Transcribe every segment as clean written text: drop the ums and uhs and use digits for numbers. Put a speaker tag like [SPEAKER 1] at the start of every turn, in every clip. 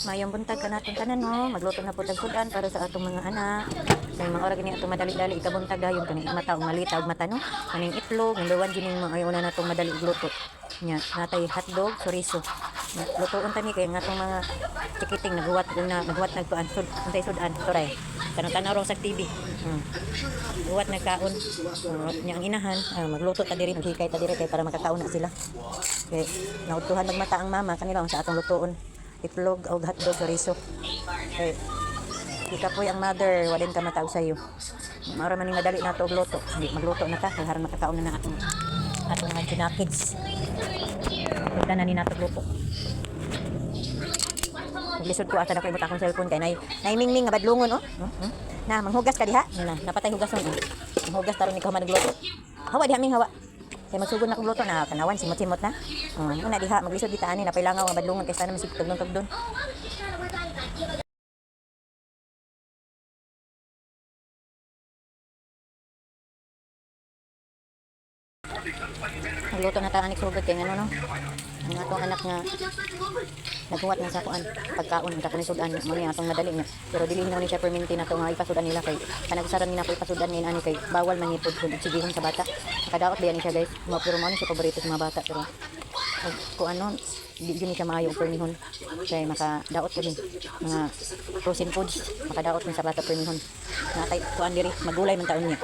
[SPEAKER 1] Mayong buntag kanatong tanan, no. Magluto na po tag sudan para sa atong mga anak. Kay mga ora gini atong madali-dali ikabuntag dayon kani mata og malita og mata, no. Kaning itlog, number 1 gining mga una natong madali og luto. Nya natay hotdog, chorizo. Nya, lutoon ta ni kay nga atong mga chikiting naghuwat una, naghuwat nagkuan sud unsay sudan turay. Tanong-tanaw rong sa TV. Huwat nagkaon. Nya ang inahan, magluto ta diri, maghikay ta diri kay para makakaon na sila. Kay naudtuhan magmata ang mama kanila sa atong lutoon. Itlog og hotdog, chorizo. Kay ikapoy ang mother, wa din ka mataog sayo. Mara man ning madali nato og luto. Hindi magluto na ta kay haron makakaon na na atong atong mga kids. Punta na ni nato luto. Lisod ko ata na ko ibot akong cellphone kay nay nay mingming nga badlongon, oh. Na manghugas ka diha. Na napatay hugas, oh. Manghugas taron ikaw managluto. Hawa diha, ming, hawa. Kay magsugod na kog luto na tanawan simot-simot na. Oh, una diha maglisod kita ani napay langaw nga badlongon kay sana masig tugdon-tugdon. Magluto na ta anik sugod kay ngano, no. Ang atong anak nga naghuwat na sa kuan pagkaon ang ni sudan mo ni atong madali niya, pero dili na ni siya perminti na to nga ipasudan nila kay panagsaran ni nako ipasudan ngayon ani kay bawal man ni pud sigihon sa bata. Nakadaot ba ni siya, guys, mo, pero mo ni siya paborito sa mga bata, pero og kuan, no, di gyud ni siya maayo og permihon kay makadaot kini mga frozen foods, makadaot ni sa bata permihon. Natay kuan diri, magulay man taon niya.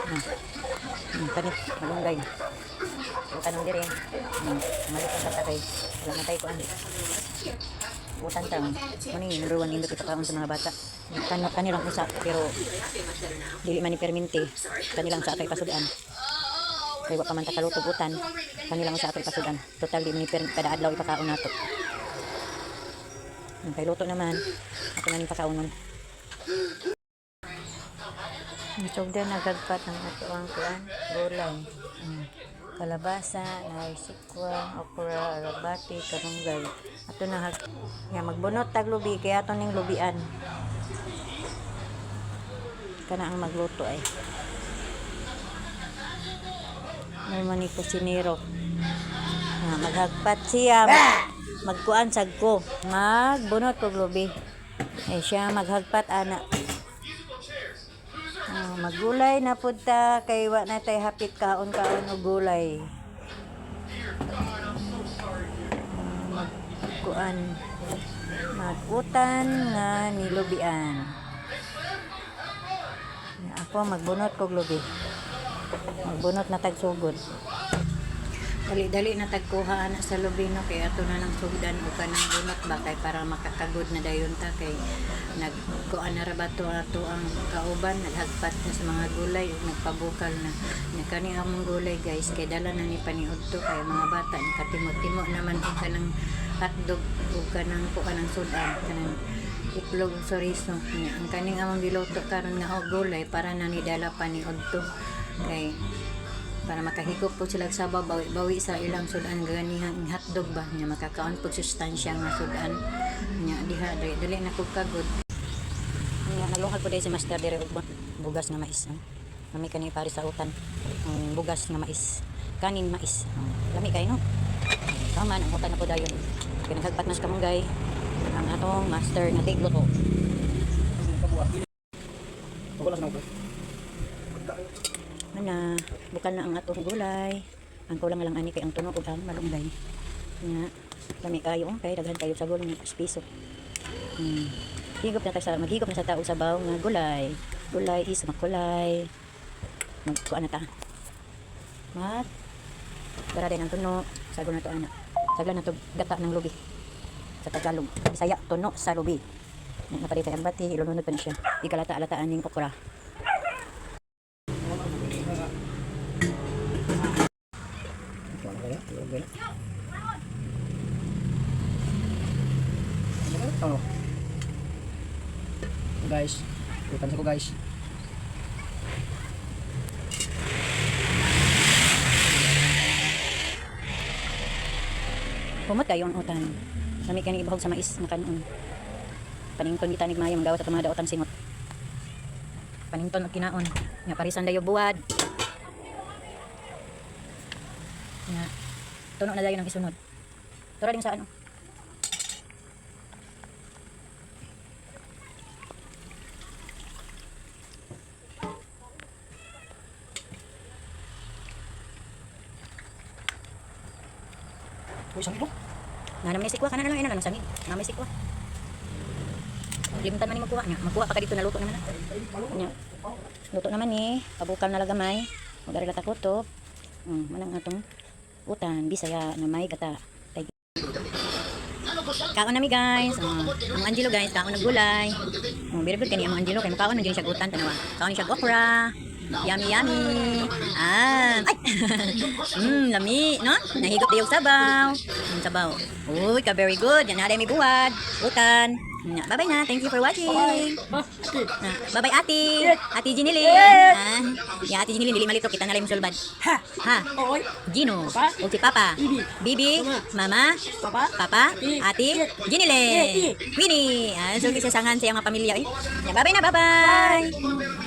[SPEAKER 1] Kani malunggay. Tanong diri. Malit ang bata kay wala na tayo kuan. Utan ta. Mo ni number 1 nindot ipakaon sa mga bata. Kan kanilang usa, pero dili man ni perminti. Kanilang sa atay pasudan. Kay wa pa man ta kalutog utan. Kanilang usa atay pasudan. Total di man ni kada adlaw ipakaon nato. Kay luto naman. Ako na ning pakaonon. Sugdan nagagpat ang ato ang kuan, gulay. Kalabasa, nay sikwa, okra, arabati, karunggay. Ato na hag ya magbunot tag lubi kay ato ning lubian. Kana ang magluto ay. May man ni kusinero. Ah, maghagpat siya. Magkuan sad ko. Magbunot kog lubi. Eh siya maghagpat ana. Ah, magulay na pud ta kay wa na tay hapit kaon-kaon og gulay. Ah, magkuan, magutan nga nilubian. Ako magbunot kog lubi. Magbunot na tag sugod. Dali-dali na tagkuha ana sa lubi, no, kay ato na nang sugdan og kanang bunot ba kay para makakagod na dayon ta kay nagkuan na ra ba to ato ang kauban, naghagpat na sa mga gulay ug nagpabukal na. Nya kani among gulay, guys, kay dala na ni paniudto kay mga bata nakatimo-timo naman og kanang hotdog ug kanang kuan ang sudan, kanang itlog ug chorizo. Nya ang kaning among giluto karon nga og gulay para na ni dala paniudto kay para makahigop po sila sa sabaw, bawi-bawi sa ilang sudan ganihang hotdog ba nya makakaon po sustansya nga sudan. Nya diha dali, dali na kog kagod. Nya nagluhag po dahil si master dire og bugas nga mais, no? Lami kani pare sa utan ang bugas nga mais, kanin mais. Oh, lami kay, no. Tama ang utan na po dayon kay naghagpat na sa kamunggay ang atong master nga tigluto.
[SPEAKER 2] Wala sa nang.
[SPEAKER 1] Ana, bukal na ang atong gulay. Ang kulang lang ani kay ang tunog ug ang malunggay. Nga, lami kayo, oh, kay daghan kayo sagol nga piso. Higop na ta sa maghigop na sa tao sa sabaw nga gulay. Gulay is makulay. Magkuan na ta. Mat. Dara din ang tuno, sagol na to ana. Sagla na to gata ng lubi. Sa Tagalog, Bisaya, tuno sa lubi. Napalit ang bati, ilunod pa ni siya. Ikalata-alataan ning okra.
[SPEAKER 2] Wala kaya? Wala kaya? Ano? Guys, utan ko, guys.
[SPEAKER 1] Humot kayo ang utan. Lami kani ibahog sa mais nga kanon. Panington kita ni Maya manggawat at mga daotan singot. Panington og kinaon. Nga parisan dayo buwad. Nga tuno na dayon ang isunod. Tura din sa ano.
[SPEAKER 2] Uy, sangit mo.
[SPEAKER 1] Nga naman sikwa kana na lang ina lang sangig. Nga may sikwa. Limtan man ni magkuha niya. Magkuha pa ka dito, naluto naman na. Nya. Luto naman ni, pabukal na lagamay. Magari ta kutob. Manang atong utan Bisaya na may gata. Tay. Kaon nami, guys. Oh, ang Angelo, guys, kaon og gulay. Oh, very good kani ang Angelo kay mukaon man gyud siya utan, tanawa. Kaon siya okra. Yummy yummy. Ah, ay. Lami, no? Nahigop dayon sabaw. Ang sabaw. Uy, ka very good. Yan na may buwad. Utan. Bye-bye na. Thank you for watching. Ah, bye-bye, Ate. Ate Ginilin. Ah, yeah, Ate Ginilin, dili malito kita na lang yung sulbad.
[SPEAKER 2] Ha!
[SPEAKER 1] Ha.
[SPEAKER 2] Oy!
[SPEAKER 1] Gino.
[SPEAKER 2] Papa.
[SPEAKER 1] O si Papa.
[SPEAKER 2] Bibi.
[SPEAKER 1] Bibi. Mama.
[SPEAKER 2] Papa.
[SPEAKER 1] Papa.
[SPEAKER 2] Ate.
[SPEAKER 1] Ate. Ginilin. Winnie. Ah, so, isa sangan sa iyang mga pamilya. Eh. Yeah, bye-bye na. Bye-bye.